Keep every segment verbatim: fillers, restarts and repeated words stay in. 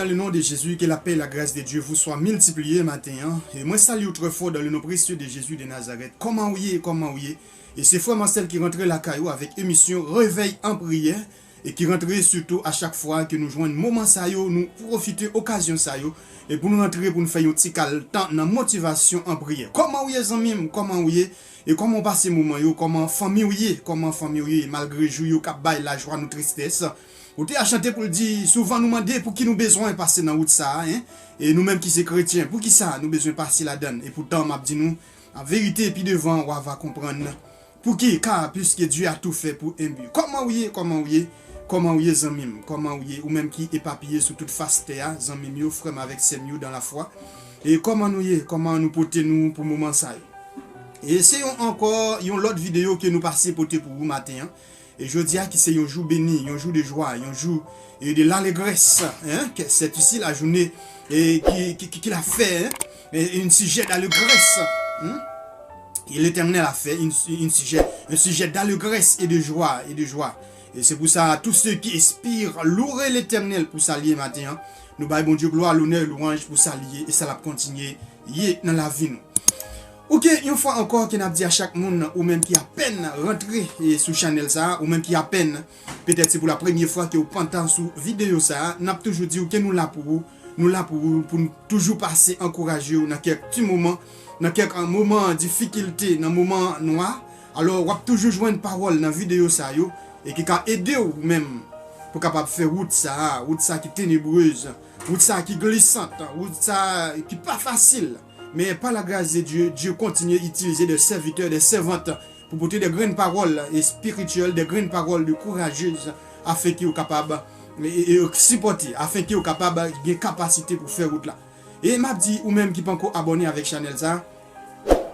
Dans le nom de Jésus, que la paix et la grâce de Dieu vous soient multipliées maten an. E mwen salye w trè fò dans le nom précieux de Jésus de Nazareth. Kòman w ye? Kòman w ye? E se frè Marcel ki rantre lakay ou avèk emisyon Réveil en prière e ki rantre sitou a chak fwa ke nou jwenn moman sa yo, nou pwofite okazyon sa yo e pou nou rantre pou nou fè yon ti kal tan nan motivasyon an priyè. Kòman w ye zanmi m? Kòman w ye? E kòman w pase moman yo? Kòman fanmi w ye? Kòman fanmi w ye? Malgre jou yo k ap bay lajwa nou tristès, ou te a chante pou l di, souvan nou mande pou ki nou bezwen pase nan wout sa a, en? E nou menm ki se kretyen, poukisa nou bezwen pase ladann? Epoutan, m ap di nou, an verite, pi devan, w a va konprann. Pouki? Car puisque Dieu a tout fait pour un but. Kòman w ye? Kòman w ye? Kòman w ye, zanmi m? Kòman w ye? Ou menm ki epapiye sou tout fas tè a, zanmi m yo, frè m avèk sè m yo dans la foi. E kòman nou ye? Kòman nou pote nou pou moman sa yo? E se yon ankò, yon lòt videyo ke nou pase pote pou ou maten an. E jodi a ki se yon jou beni, yon jou de jwa, yon jou, e, de l'allégresse, hein, que c'est ici la journée, e, qui, qui, qui, qu'il a fait, hein, e, un sujet d'allégresse, hmm? Et l'Éternel a fait un, un sujet, un sujet d'allégresse et de joie, et de joie. E se pou sa, tous ceux qui expirent, louez l'Éternel pou sa l ye maten an. Nou bay Bondye glwa, lonè, lwanj pou sa l ye, e sa l ap kontinye ye nan lavi nou. Oke, yon fwa ankò ke n ap di a chak moun, ou menm ki apèn rantre, e, sou chanèl sa a, ou menm ki apèn, petèt se pou la premye fwa ke w pantan sou videyo sa a, n ap toujou di w ke nou la pou ou, nou la pou ou, pou n toujou pase ankouraje w nan kèk ti moman, nan kèk, an, moman difikilte, nan moman nwa. Alò, w ap toujou jwenn pawòl nan videyo sa yo, e ki ka ede w menm pou kapab fè wout sa a, wout sa ki tenebrez, wout sa ki glisant, wout sa ki pa fasil. Mais par la grâce de Dieu, Dieu continue à utiliser des serviteurs, des servantes pour porter des graines paroles spirituelles, des graines paroles de courageuses, afin que vous capable e, e, e, sipòte, afin que vous capable gen kapasite pou fè wout la. E m ap di ou menm ki panko abòne avèk chanèl sa,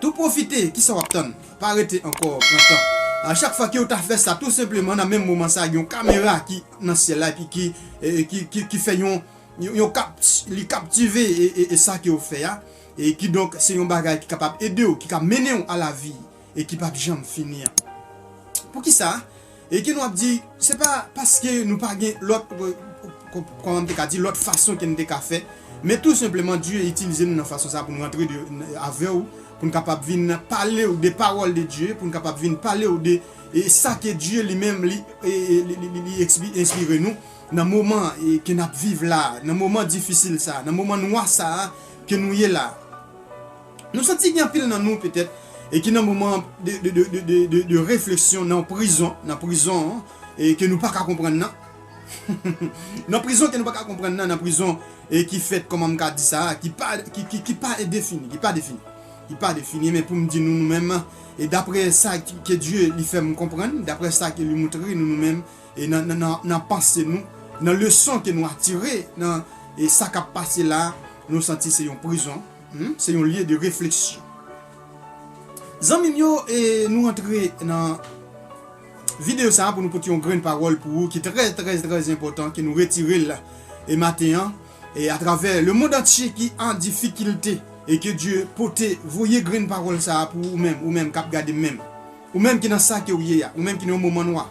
tou pwofite, kisa w ap tann? Pa rete ankò pran tan. A chak fwa ke w ta fè sa, tou senpleman nan menm moman sa, gen yon kamera ki nan syèl la, epi ki, e, ki, ki, ki fè yon, yon, yon kap, li kaptive e, e, e sa ke w fè a. E kidonk, se yon bagay ki kapab ede w, ki ka mennen w a lavi, e ki p ap janm fini an. Poukisa? E ke nou ap di, se pa paske nou pa gen lòt, e, kò-, kòman m te ka di, lòt fason ke n te ka fè, men tou senpleman, Dye itilize nou nan fason sa pou n rantre de, avè w, pou n kapab vin pale w de pawòl de Dye, pou n kapab vin pale w de, e, sa ke Dye li menm, li, e, e, li, li, li, li ekspi-, enspire nou nan moman, e, ke n ap viv la, nan moman difisil sa, nan moman nwa sa ke nou ye la. Nou santi gen anpil nan nou, petèt, e ki nan moman de, de, de refleksyon nan prizon, nan prizon, e ke nou pa ka konprann nan. Nan prizon ke nou pa ka konprann nan, nan prizon, e ki fèt, kòman m ka di sa, ki pa, ki, ki, ki pa defini, ki pa defini. Ki pa defini, men pou m di nou, nou menm, e daprè sa ki, ke Dye li fè m konprann, daprè sa ke li montre nou, nou menm, e nan, nan, nan, nan panse nou, nan leson ke nou atire, nan, e sa k ap pase la, nou santi se yon prizon. Hmm? Se yon lye de refleksyon. Zanmi m yo, e nou antre nan videyo sa a pou nou pote yon grenn pawòl pou ou ki trè, trè, trè enpòtan, ke nou retire l e maten an, e atravè le monde entier ki an difikilte, e ke Dye pote, voye grenn pawòl sa a pou ou menm, ou menm k ap gade m menm. Ou menm ki nan sa ke w ye a, ou menm ki nan yon moman nwa,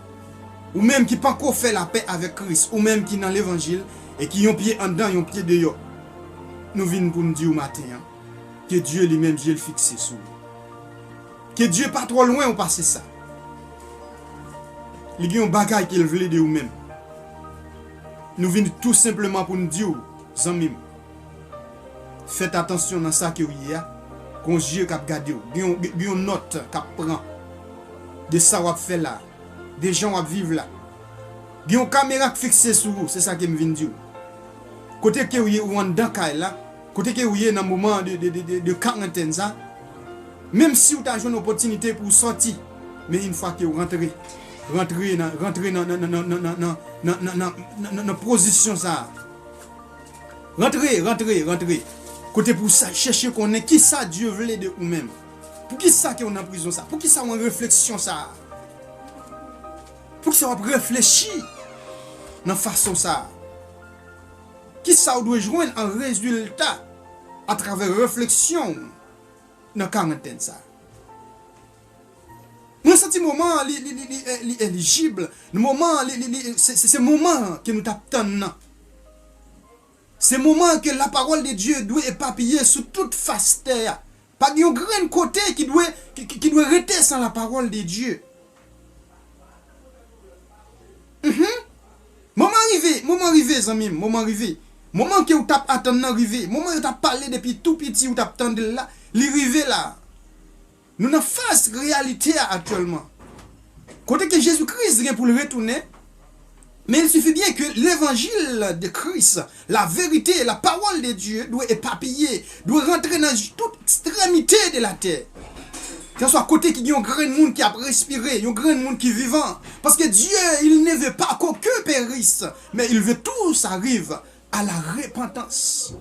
ou menm ki panko fè lapè avèk Kris, ou menm ki nan levanjil e ki yon pye anndan, yon pye deyò, nou vin pou n di w maten an, ke Dye li menm, je l fikse sou ou. Ke Dye pa twò lwen w pase sa. Li gen yon bagay ke l vle de ou menm. Nou vin tou senpleman pou n di w, zanmi m, fèt atansyon nan sa ke w ye a. Gon zye k ap gade w. Gen yon, gen yon nòt k ap pran de sa w ap fè la, de jan w ap viv la. Gen yon kamera k fikse sou ou, se sa ke m vin di w. Kote ke w ye, ou anndan kay la, kote ke w ye nan moman de, de, de, de, de karantèn sa, menm si w ta jwenn opòtinite pou w sòti, men yon fwa ke w rantre, rantre nan, rantre nan, nan, nan pozisyon sa a. Rantre, rantre, rantre. Kote pou sa, chèche konnen kisa Dye vle de ou menm. Poukisa ke w nan prizon sa? Poukisa w an refleksyon sa? Poukisa w ap reflechi nan fason sa? Kisa w dwe jwenn an rezilta atravè refleksyon w nan karantèn sa? Mwen santi moman an li, li, li, li, li elijib. Moman an li, li, li, se, se, se moman an ke nou t ap tann nan. Se moman ke la parole de Dieu dwe epapiye sou tout fas tè a. Pa gen yon grenn kote ki dwe, ki, ki, ki dwe rete san la parole de Dieu. Mhm. Moman rive, moman rive, zanmi m, moman rive. Moman ke w t ap atann nan rive. Moman yo t ap pale depi tou piti, ou t ap tande l la, li rive la. Nou nan faz reyalite a aktyèlman. Kote ke Jezi Kris gen pou l retounen, men il suffit bien que l'évangile de Christ, la vérité, la parole de Dieu, dwe epapiye, dwe rantre nan tout ekstremite de la tè. Kèlkeswa kote ki gen yon grenn moun ki ap respire, yon grenn moun ki vivan. Paske Dieu, il ne veut pas qu'aucun périsse, mais il veut tous arrivent à la repentance.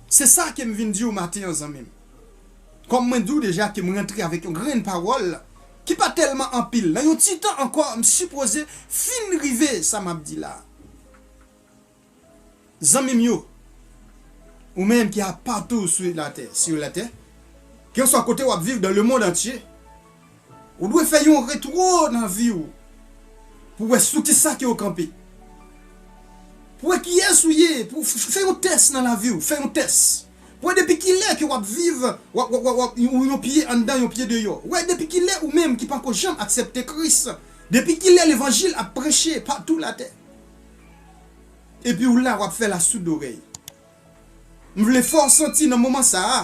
Se sa ke m vin di w maten an, zanmi m. Kòm mwen di w deja ke m rantre avèk yon grenn pawòl ki pa tèlman anpil. Nan yon ti tan ankò, m sipoze fin rive sa m ap di la. Zanmi m yo, ou menm ki ap patou sou latè, sur la terre, kèlkeswa kote w ap viv dans le monde entier, ou dwe fè yon retwo nan vi w pou wè sou ki sa ke w kanpe. Pou wè kiyès ou ye, pou f- f- fè yon tès nan lavi w, fè yon tès. Pou wè depi kilè ke w ap viv, w ap, w ap, w ap, w ap, yon, yon pye anndan, yon pye deyò. Wè depi kilè ou menm ki pako janm aksepte Kris, depi kilè levanjil ap preche patou latè. Epi w la, w ap fè la soud orèy. M vle fè w santi nan moman sa a,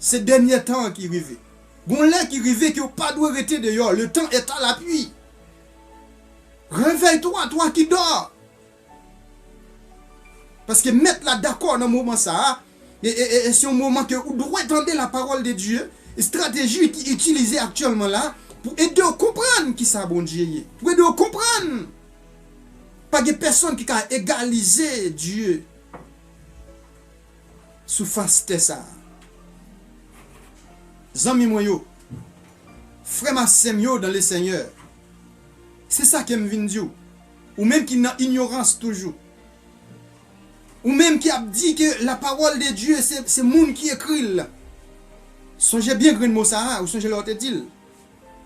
se dènye tan an ki rive. Gon lè ki rive ke w pa dwe rete deyò, le temps est à l'appui. Réveille-toi, toi qui dors. Paske mèt la dakò nan moman sa a, e, e, e, e se yon moman ke ou dwe tande la parole de Dieu, estrateji ki itilize aktyèlman la, pou ede w konprann ki sa Bondye ye, pou ede w konprann pa gen pèsonn ki ka egalize Dye sou fas tè sa a. Zanmi mwen yo, frè m ak sè m yo dans le Seigneur, se sa ke m vin di w. Ou menm ki nan inyorans toujou, ou menm ki ap di ke la parole de Dieu se, se moun ki ekri l, sonje byen grenn mo sa a, ou sonje lè w te di l.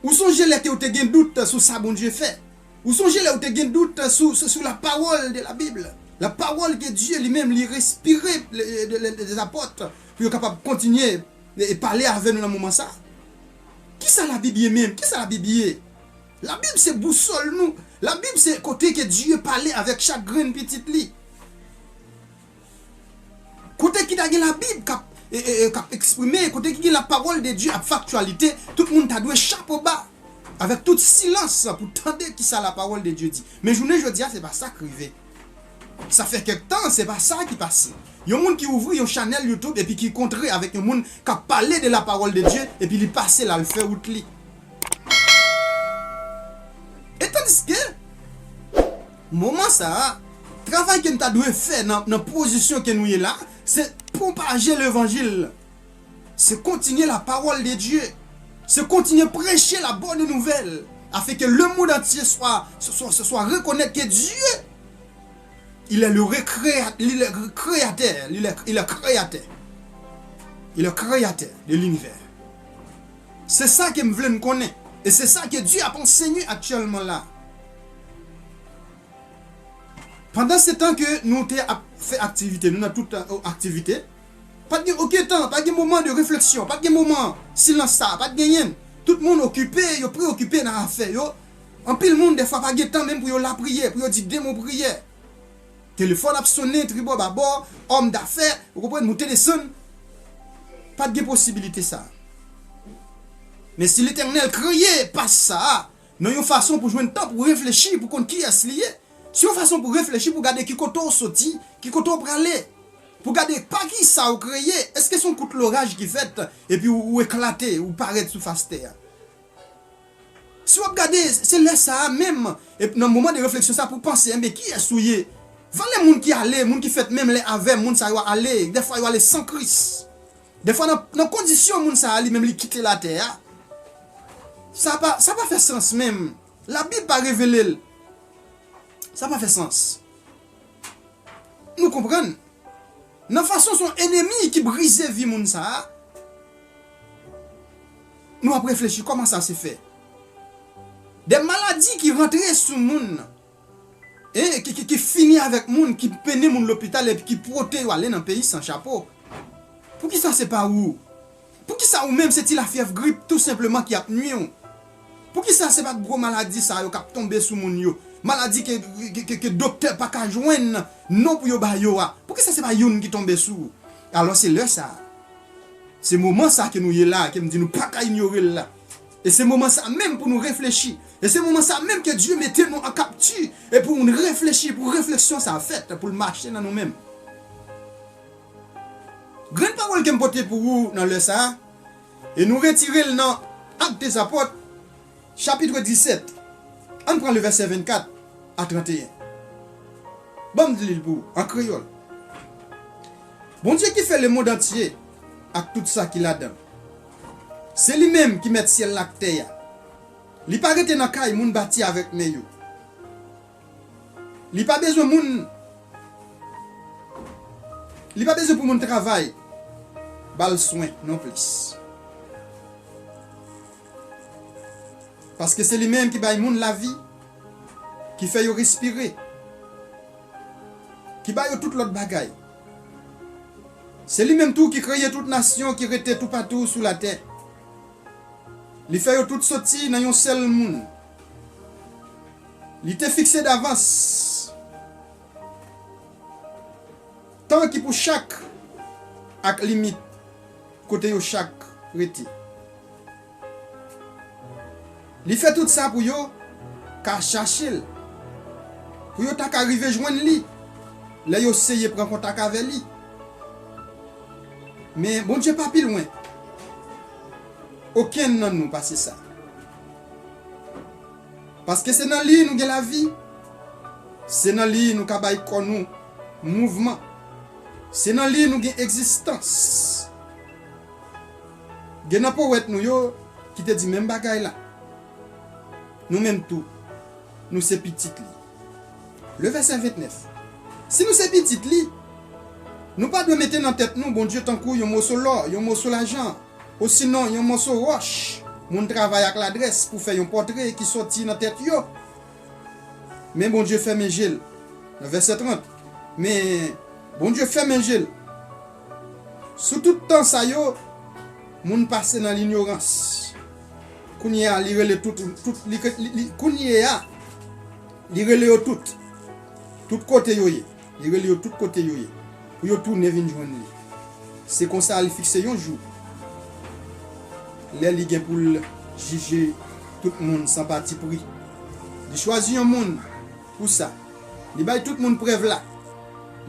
Ou sonje lè ke w te gen dout sou sa Bondye fè? Ou sonje lè w te gen dout sou, sou, sou la parole de la Bible? La parole que Dieu li menm li respire le- de- de- des apôtres pou yo kapab kontinye e, e pale avè nou nan moman sa. Kisa Labib ye menm? Kisa Labib ye? Labib se bousòl nou. Labib se kote ke Dye pale avèk chak grenn pitit li. Kote ki ta gen Labib k ap, e, e, e, k ap eksprime, kote ki gen la parole de Dieu ap fè aktyalite, tout moun ta dwe chapo ba avèk tout silans pou tande kisa la parole de Dieu di. Men jounen jodi a, se pa sa k rive. Sa fè kèk tan, se pa sa ki pase. Yon moun ki ouvri yon chanèl YouTube epi ki kontre avèk yon moun k ap pale de la parole de Dieu, epi li pase l al fè wout li. E tandiske, moman sa a, travay ke n ta dwe fè nan, nan pozisyon ke nou ye la, se pwopaje levanjil. Se kontinye la parole de Dieu. Se kontinye preche la bonne nouvelle, afin que le monde entier soit, soit, soit, soit reconnaître que Dieu, il est le recréa- il est le créateur, il est, il est créateur. Il est créateur de l'univers. Se sa ke m vle n konnen. E se sa ke Dye ap ansenye aktyèlman la. Pandan se tan ke nou te ap fè aktivite, nou nan tout, euh, aktivite, pa t gen okenn tan, pa t gen moman de refleksyon, pa t gen moman silans sa, pa t genyen. Tout moun okipe, yo preokipe nan afè yo. Anpil moun, dèfwa, pa gen tan menm pou yo lapriyè, pou yo di de mo priyè. Telefòn ap sonnen tribò babò, òm dafè, ou konprann, moute desann. Pa t gen posibilite sa. Men si Letènèl kreye pas sa a, nan yon fason pou jwenn tan pou reflechi, pou konn kiyès li ye, se yon fason pou reflechi, pou gade ki kote w soti, ki kote w prale, pou gade pa kisa w kreye, èske se yon kout loraj ki fèt, epi w, w eklate, ou parèt sou fas tè a. Si w ap gade, se lè sa a menm, e nan moman de refleksyon sa pou panse, enben, kiyès ou ye? Valè moun ki ale, moun ki fèt menm lè avè m, moun sa yo ale, dèfwa yo ale san Kris. Dèfwa nan, nan kondisyon moun sa a li menm li kite latè a. Sa pa, sa pa fè sans menm. Labib pa revele l. Sa pa fè sans. Nou konprann? Nan fason se yon enemi ki brize vi moun sa a, nou ap reflechi kòman sa se fè. De maladi ki rantre sou moun, e ki, ki, ki fini avèk moun, ki mennen moun lopital epi ki pote yo ale nan peyi san chapo. Poukisa se pa ou? Poukisa ou menm se ti lafyèv grip tou senpleman ki ap nwi w? Poukisa se pa gwo maladi sa yo k ap tonbe sou moun yo? Maladi ke, ke, ke, ke doktè pa ka jwenn non pou yo ba yo a. Poukisa se pa youn ki tonbe sou ou? Alò se lè sa a. Se moman sa ke nou ye la, ke m di nou pa ka inyore l la. E se moman sa menm pou nou reflechi. E se moman sa menm ke Dye mete nou an kapti. E pou nou reflechi, pou refleksyon sa fèt, pou l mache nan nou menm. Grenn pawòl ke m pote pou ou nan lè sa a, e nou retire l nan Actes des Apôtres, chapit disèt. Ann pran le vèsè vennkat a tranteyen. Ban m li l pou ou, an kreyòl. Bondye ki fè lemonn antye ak tout sa ki ladan l. Se li menm ki mèt syèl la ak tè a. Li pa rete nan kay moun bati avèk men yo. Li pa bezwen moun, li pa bezwen pou moun travay ba l swen nonplis. Paske se li menm ki bay moun lavi, ki fè yo respire, ki ba yo tout lòt bagay. Se li menm tou ki kreye tout nasyon ki rete toupatou sou latè. Li fè yo tout soti nan yon sèl moun. Li te fikse davans tan ki pou chak ak limit kote yo chak rete. Li fè tout sa pou yo ka chache l, pou yo ta ka rive jwenn li lè yo seye pran kontak avè li. Men Bondye pa pi lwen okenn nan nou pase sa. Paske se nan li nou gen lavi, se nan li nou ka bay kò nou mouvman, se nan li nou gen egzistans. Gen nan powèt nou yo ki te di menm bagay la. Nou menm tou, nou se pitit li. Le vèsè vennèf. Si nou se pitit li, nou pa dwe mete nan tèt nou Bondye tankou yon moso lò, yon moso lajan, osinon yon moso wòch moun travay ak ladrès pou fè yon pòtre ki sòti nan tèt yo. Men Bondye fèmen je l. Nan vèsè trant. Men Bondye fèmen je l. Sou tout tan sa yo, moun pase nan linyorans. Kounye a, li rele tout, tout, li, li, li, kounye a, li rele yo tout. Tout kote yo ye. Li rele yo tout kote yo ye. Pou yo tounen vin jwenn li. Se konsa li fikse yon jou. Lè li gen pou l jije tout moun san patipri. Li chwazi yon moun pou sa. Li bay tout moun prèv la.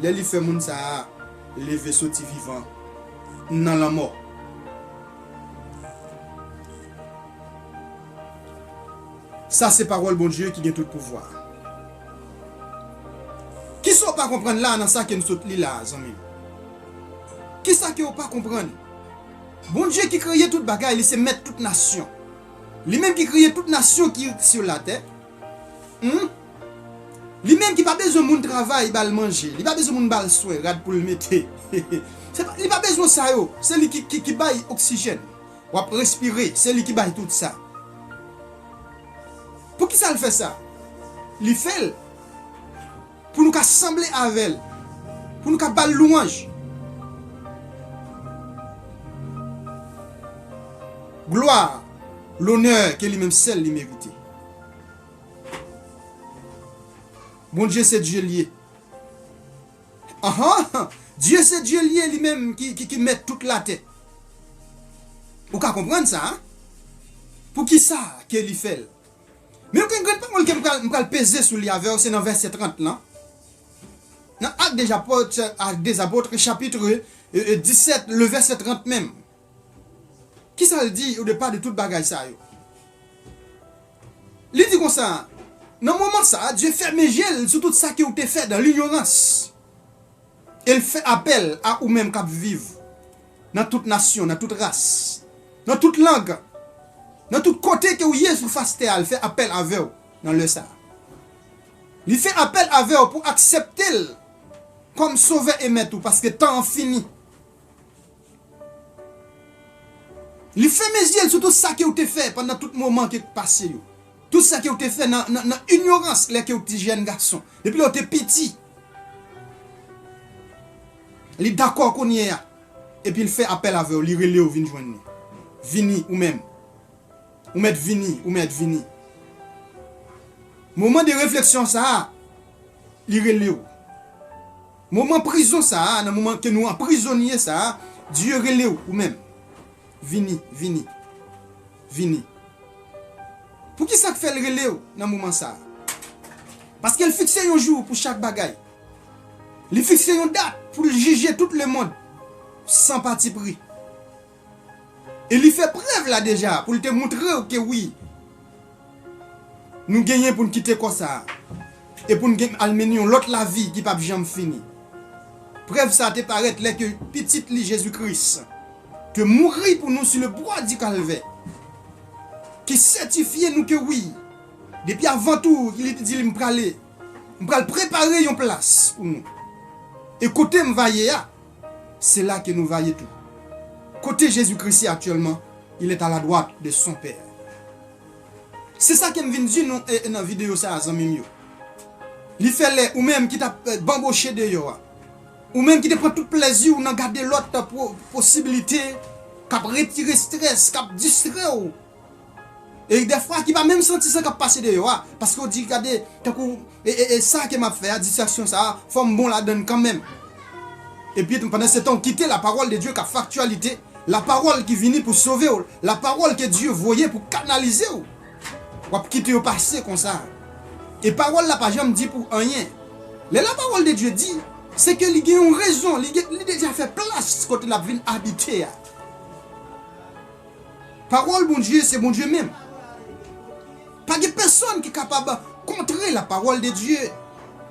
Lè li fè moun sa a leve soti vivan nan lanmò. Sa se pawòl Bondye ki gen tout pouvwa. Kisa w pa konprann la nan sa ke n sot li la a, zanmi m? Kisa ke w pa konprann? Bondye ki kreye tout bagay, li se mèt tout nasyon. Li menm ki kreye tout nasyon ki sou latè. Hmm? Li menm ki pa bezwen moun travay ba l manje, li pa bezwen moun ba l swen, rad pou l mete. Se pa, li pa bezwen sa yo. Se li ki, ki, ki bay oksijèn. W ap respire, se li ki bay tout sa. Poukisa l fè sa? Li fè l pou nou ka sanble avè l, pou nou ka ba l lwanj. Glwa, lonè ke li menm sèl li merite. Bondye se Dye l ye. Ahan! Dye se Dye l ye, li menm ki, ki, ki mèt tout latè. Ou ka konprann sa, a? Poukisa ke li fè l? Men yon grenn pawòl ke m pral, m pral peze sou li avè w, se nan vèsè trant lan. Nan Actes des Apôtres, Actes des Apôtres, chapitre, e, e, disèt, le vèsè trant menm. Kisa l di odepa de tout bagay sa yo? Li di konsa, nan moman sa a, Dye fèmen je l sou tout sa ke w te fè dan linyorans. E l fè apèl a ou menm k ap viv nan tout nasyon, nan tout ras, nan tout lang, nan tout kote ke w ye sou fas tè a, l fè apèl avè w nan lè sa a. Li fè apèl avè w pou aksepte l kòm Sovè e Mèt ou, paske tan an fini. Li fèmen je l sou tout sa ke w te fè pandan tout moman ke pase yo. Tout sa ke w te fè nan, nan, nan inyorans, lè ke w te jèn gason, depi lè w te piti, li dakò kounye a. Epi l fè apèl avè w, li rele w vin jwenn li. Vini, ou menm. Ou mèt vini, ou mèt vini. Moman de refleksyon sa a, li rele w. Moman prizon sa a, nan moman ke nou anprizonye sa a, Dye rele w, ou menm. Vini, vini, vini. Poukisa k fè l rele w nan moman sa a? Paske l fikse yon jou pou chak bagay. Li fikse yon dat pou l jije tout lemonn san patipri. E li fè prèv la deja pou l te montre w ke wi, nou genyen pou n kite kò sa a. E pou n gen al mennen yon lòt lavi ki p ap janm fini. Prèv sa a te parèt lè ke Pitit li, Jezi Kris, te mouri pou nou sou le bwa di Kalvè, ki sètifye nou ke wi, depi avan tou, li te di li, "M prale, m pral prepare yon plas pou nou." E kote m va ye a, se la ke nou va ye tou. Kote Jezi Kris ye aktyèlman, il est à la droite de son Père. Se sa ke m vin di nou, e, e, nan videyo sa a, zanmi m yo. Li fè lè ou menm ki t ap, e, banboche deyò a, ou menm ki te pran tout plèzi w nan gade lòt po-, posiblite k ap retire estrès, k ap distrè w, e dèfwa ki pa menm santi sa k ap pase deyò a, paske w di, "Gade, tankou, e, e, e sa ke m ap fè a, distraksyon sa a, fò m bon ladann kanmenm." Epi, pandan se tan, w kite la parole de Dieu k ap fè aktyalite, la parole ki vini pou sove w, la parole ke Dye voye pou kanalize w. W ap kite yo pase konsa. E pawòl la pa janm di pou anyen. Lè la parole de Dieu di, se ke li gen yon rezon, li gen, li deja fè plas kote l ap vin abite a. Pawòl Bondye se Bondye menm. Pa gen pèsonn ki kapab kontre la parole de Dieu.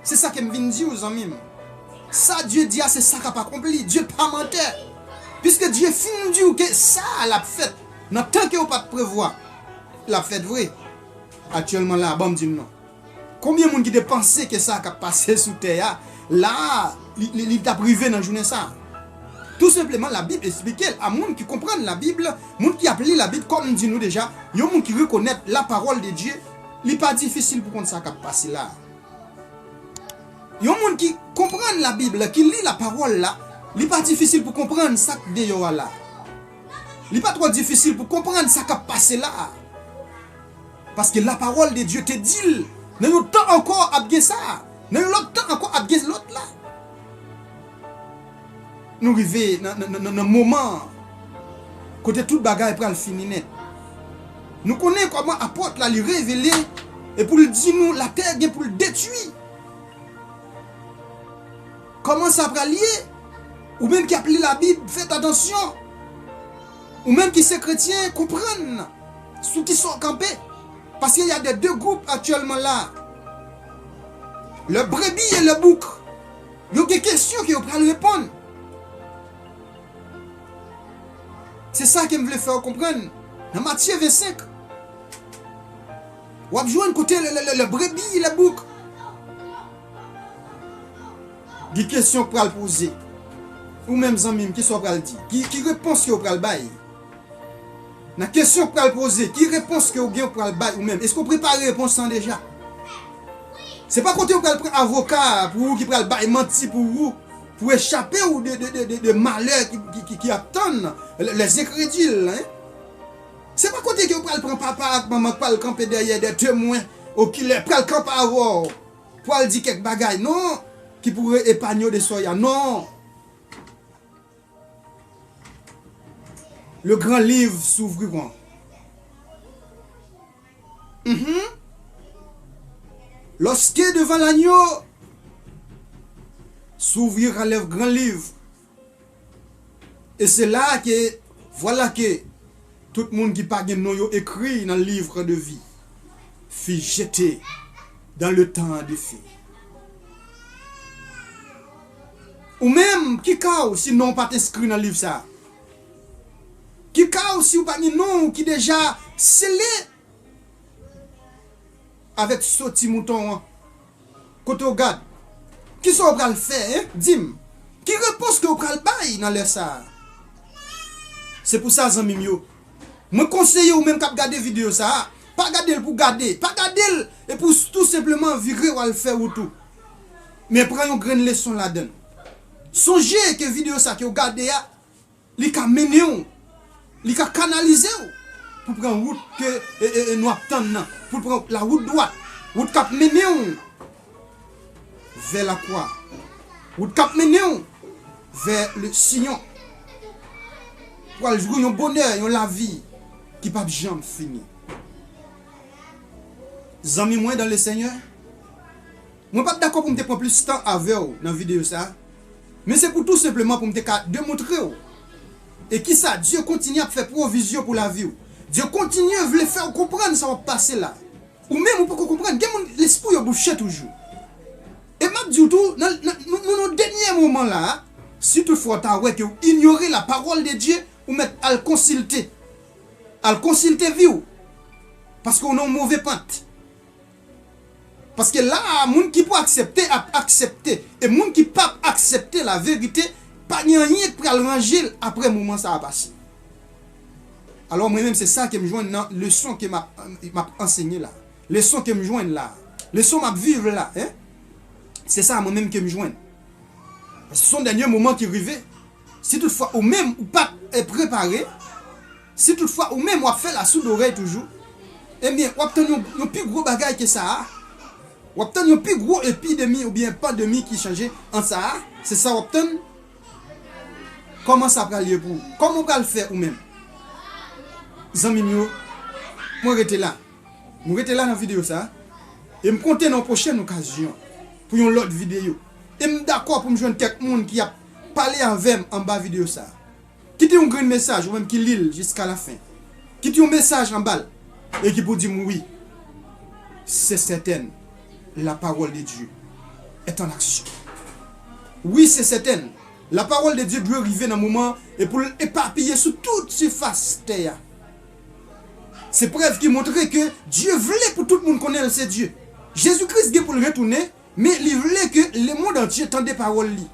Se sa ke m vin di w, zanmi m. Sa Dye di a, se sa k ap akonpli. Dye pa mantè. Piske Dye fin di w ke sa a l ap fèt nan tan ke w pa t prevwa, l ap fèt vre. Aktyèlman la, ban m di n non. Konbyen moun ki te panse ke sa k ap pase sou tè a, la a, li, li, li t ap rive nan jounen sa a? Tou senpleman, Labib esplike l a moun ki konprann Labib, moun ki ap li Labib, kòm m di nou deja, yon moun ki rekonèt la parole de Dieu, li pa difisil pou konn sa k ap pase la a. Yon moun ki konprann Labib la, ki li la pawòl la, li pa difisil pou konprann sa k deyò a la. Li pa twò difisil pou konprann sa k ap pase la a. Paske la parole de Dieu te di l, nan yon tan ankò ap gen sa, nan yon lòt tan ankò ap gen lòt la. Nou rive nan, nan, nan, nan, nan moman kote tout bagay pral fini nèt. Nou konnen kòman apòt la li revele e pou l di nou latè gen pou l detwi. Kòman sa pral ye? Ou menm ki ap li Labib, fèt atansyon. Ou menm ki se kretyen, konprann sou ki sa w kanpe. Paske y a de, de gwoup aktyèlman la. Le brebis et le bouc. Yo gen kesyon ke yo pral reponn. Se sa ke m vle fè w konprann. Nan Matye vennsenk, w ap jwenn kote le, le, le, le brebis, le bouc. Gen kesyon k pral poze. Ou menm zanmi m, kisa w pral di? Ki, ki repons ke w pral bay? Nan kesyon k pral poze, ki repons ke w gen w pral bay ou menm? Èske w prepare repons lan deja? Se pa kote w pral pran avoka pou ou ki pral bay manti pou ou, pou echape ou de, de, de, de, de malè ki, ki, ki, ki ap tann les, les incrédules, hein? Se pa kote ke w pral pran papa ak manman k pral kanpe dèyè de temwen okilè, pral kanpe avè w, pral di kèk bagay, non, ki pou epanye w de sa w ye a, non. Le grand livre s'ouvriront. Mhm. Lorsque devant l'agneau s'ouvrira le grand livre, et c'est là que, voilà que tout moun ki pa gen non yo ekri nan livre de vie fut jeté dans le temps de feu. Ou menm, ki ka w si non w pa t enskri nan liv sa a? Ki ka w si w pa gen non w ki deja sele avèk so ti mouton an? Kote w gad? Kisa w pral fè, en? Di m. Ki repons ke w pral bay nan lè sa a? Se pou sa, zanmi m yo, mwen konseye ou menm k ap gade videyo sa a, Pa gade l pou gade. Pa gade l e pou tou senpleman vire w al fè wout ou. Men pran yon grenn leson ladan l. Sonje ke videyo sa ke w gade a, li ka mennen w, li ka kanalize w pou pran wout ke e, e, e, nou ap tann nan, pou pran la wout dwat, wout k ap mennen w vè lakwa, wout k ap mennen w vè le Siyon, pou al jwi yon bonè, yon lavi ki p ap janm fini. Zanmi mwen dan le Senyè, mwen pa t dakò pou m te pran plis tan avè w nan videyo sa a, men se pou tou senpleman pou m te ka demontre w e kisa Dye kontinye ap fè pwovizyon pou lavi w. Dye kontinye vle fè w konprann sa w ap pase la. Ou menm ou poko konprann, gen moun lespri yo bouche toujou. E m ap di w tou, nan, nan, nou, nou nan dènye moman la a, si toutfwa w ta wè ke w inyore la pawòl de Dye, ou mèt al konsilte. Al konsilte vi w. Paske w nan yon move pant. Paske la a, moun ki pou aksepte ap aksepte. E moun ki p ap aksepte laverite, pa gen anyen k pral ranje l apre moman sa a pase. Alò, mwen menm, se sa ke m jwenn nan leson ke m ap, m ap ansenye la. Leson ke m jwenn la. Leson m ap viv la, en. Se sa mwen menm ke m jwenn. Paske se yon dènye moman ki rive. Si toutfwa ou menm ou pa t, eh, prepare, si toutfwa ou menm w ap fè lasoudorèy toujou, ebyen, w ap tann yon, yon pi gwo bagay ke sa a. W ap tann yon pi gwo epidemi oubyen pandemi ki chanje an sa a. Se sa w ap tann. Kòman sa pral ye pou ou? Kòman w pral fè ou menm? Zanmi m yo, mwen rete la. Nou rete la nan videyo sa a. E m konte nan yon pwochèn okazyon pou yon lòt videyo. E m dakò pou m jwenn kèk moun ki ap pale avè m anba videyo sa a. Kite yon grenn mesaj, ou menm ki li l jiska lafen. Kite yon mesaj anba l. E ki pou di m, wi, c'est certain, la parole de Dieu est en action. Wi, c'est certain, la parole de Dieu dwe rive nan moman e pou l epapiye sou tout sifas tè a. Se prèv ki montre ke Dye vle pou tout moun konnen l se Dye. Jezi Kris gen pou l retounen, men li vle ke lemonn antye tande pawòl li.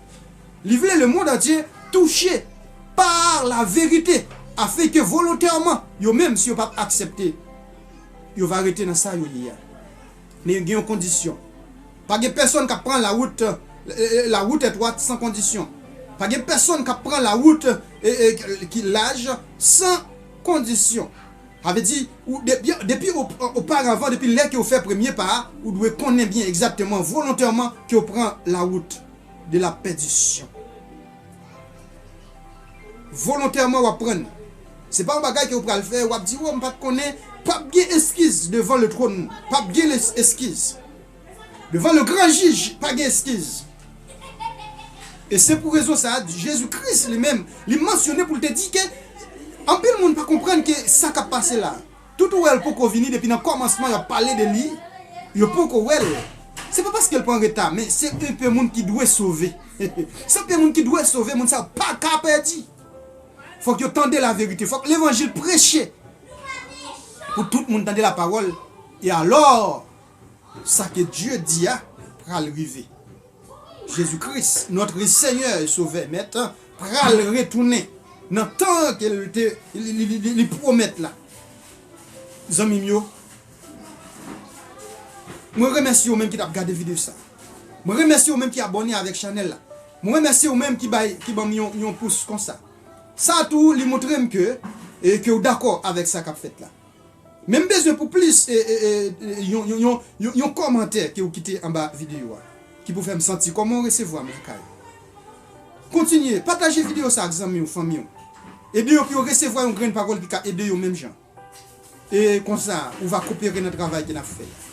Li vle lemonn antye touche par la vérité, afin que volontèrement, yo menm, si yo p ap aksepte, yo va rete nan sa yo ye a. Men gen yon kondisyon. Pa gen pèsonn k ap pran la wout, eh, eh, la route étroite sans condition. Pa gen pèsonn k ap pran la wout, eh, eh, ki laj san kondisyon. Sa vle di, ou depi, depi o-, oparavan, depi lè ke w fè premye pa a, ou dwe konnen byen egzakteman, volontèman, ke w pran la wout de la pèdisyon. Volontèman w ap pran. Se pa yon bagay ke w pral fè, w ap di, "Oh, m pa t konnen." P ap gen eskiz devan le trône. P ap gen les-, eskiz. Devan le gran jij, pa gen eskiz. E se pou rezon sa a, Jezi Kris li menm, li mansyone pou l te di ke anpil moun pa konprann ke sa k ap pase la. Tout ou wè l poko vini depi nan kòmansman y ap pale de li, yo poko wè l. Se pa paske l pran reta, men se enpe moun ki dwe sove. Se enpe moun ki dwe sove, moun sa yo pa ka pèdi. Fòk yo tande laverite, fòk levanjil preche. Pou tout moun tande lapawòl, e alò, sa ke Dye di a pral rive. Jezi Kris, notre Seigneur et Sauveur, Mèt, pral retounen nan tan ke l te, li, li, li, li, li pwomèt la. Zanmi m yo, mwen remèsye ou menm ki t ap gade videyo sa. Mwen remèsye ou menm ki abòne avèk chanèl la. Mwen remèsye ou menm ki bay, ki ban m yon, yon pous konsa. Sa tou, li montre m ke, e, ke w dakò avèk sa k ap fèt la. Men m bezwen pou plis, e, e, e, e, yon, yon, yon, yon, yon kòmantè ke w kite anba videyo a, ki pou fè m santi kòman w resevwa m lakay ou. Kontinye, pataje videyo sa ak zanmi w, fanmi w. Ede yo pou yo resevwa yon grenn pawòl ki ka ede yo menm jan. E konsa, ou va kopere nan travay ke n ap fè a.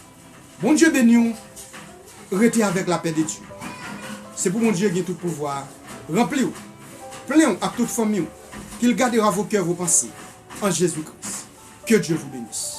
Bondye beni w. Rete avèk lapè de Dye. Se pou Bondye gen tout pouvwa a ranpli w, plen w ak tout fanmi w. Qu'il gardera vos cœurs, vos pensées en Jésus-Christ. Que Dieu vous bénisse.